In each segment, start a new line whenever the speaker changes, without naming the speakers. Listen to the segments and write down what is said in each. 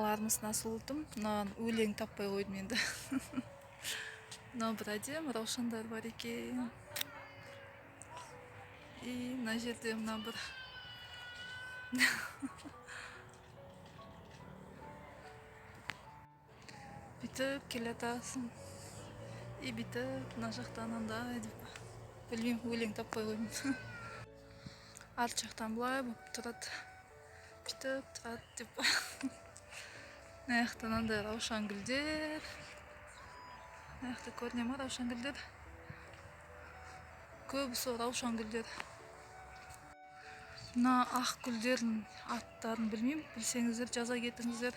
Армысың, Асыл ұлтым! Мынаған өлең таппай қойдым енді. Мынау бір әдемі раушандар бар екен. И мына жерде мына бір бүйтіп келе жатасың и бүйтіп мына жақта анандай деп, білмеймін, өлең таппай қойдым. Арт жақтан былай болып тұрады, бүйтіп тұрады деп. Мына жақта мынандай раушан гүлдер. Мына жақта көріне ма раушан гүлдер? Көбі сол раушан гүлдер. Мына ақ гүлдердің аттарын білмеймін, білсеңіздер, жаза кетіңіздер.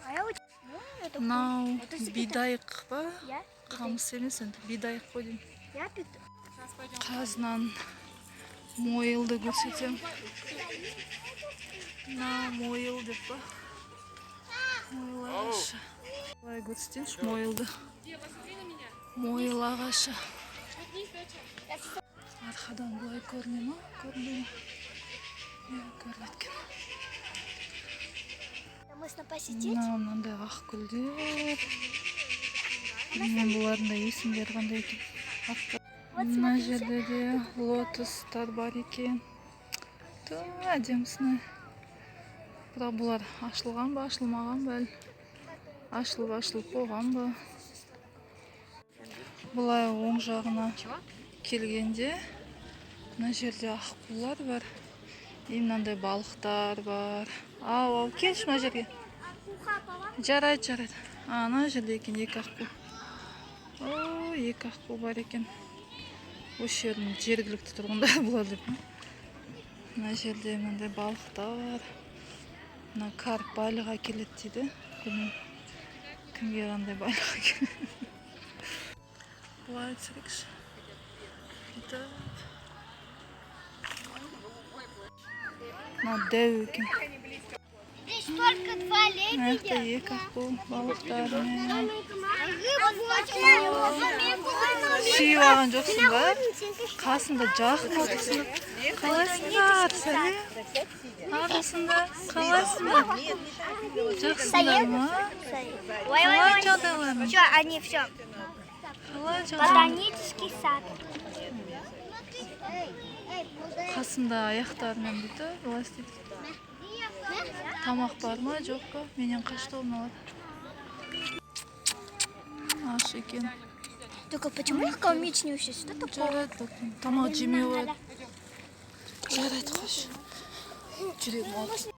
А я вот. Ну, это
Мынау
Это секретарь.
бидайық па?
Я?
Қамыс емес енді, бидайық қой деймін.
Я пит.
Қазынан мойылды көрсетемін. Мына мойыл деп па, мойыл ағашы. Былай көрсетейінші мойылды. Мойыл ағашы арқадан былай көріне ма, көрінбей ма? Иә, көрінеді екен.
Можно посидеть?
Мынау мынандай ақ гүлдер. Білмеймін, бұлардың да есімдері қандай екен.
Вот
Мына
смотрите.
жерде де лотостар бар екен. Ту, әдемісін. Бірақ бұлар ашылған ба, ашылмаған ба әлі? Ашылып, ашылып болған ба? Былай оң жағына келгенде мына жерде аққулар бар и мынандай балықтар бар. Ау, ау, келші мына жерге. Жарайды, жарайды. Ана жерде екен екі аққу. О, екі аққу бар екен. Осы жердің жергілікті тұрғындары бұлар деп. Мына жерде мынандай балықтар. Мына карп байлық әкеледі дейді. Білмеймін, кімге қандай байлық әкеледі. Былай түсірейікші бүйтіп. Мынау дәу екен.
Здесь только два
Мына жақта
лебедя.
екі аққу балықтармен.
Рыбу.
Сүйіп алған жоқсың ба? Қасында жақын отырсыңдар. Қалайсыңдар? Сәлем, армысыңдар, қалайсыңдар? Жақсыңдар ма?
Ой, ой,
Қалай
ой.
жағдайларың?
Все, они все.
Қалай жағдайларың?
Ботанический сад.
Қасында аяқтарымен бүйтіп былай істейді. Тамақ бар ма, жоқ па? Менен қашты ғой мыналар. Аш екен.
Только почему их кормить не учат? Что такое?
Жарайды, тамақ жемей қояды. Жарайды, қойшы, жүрегім ауырып.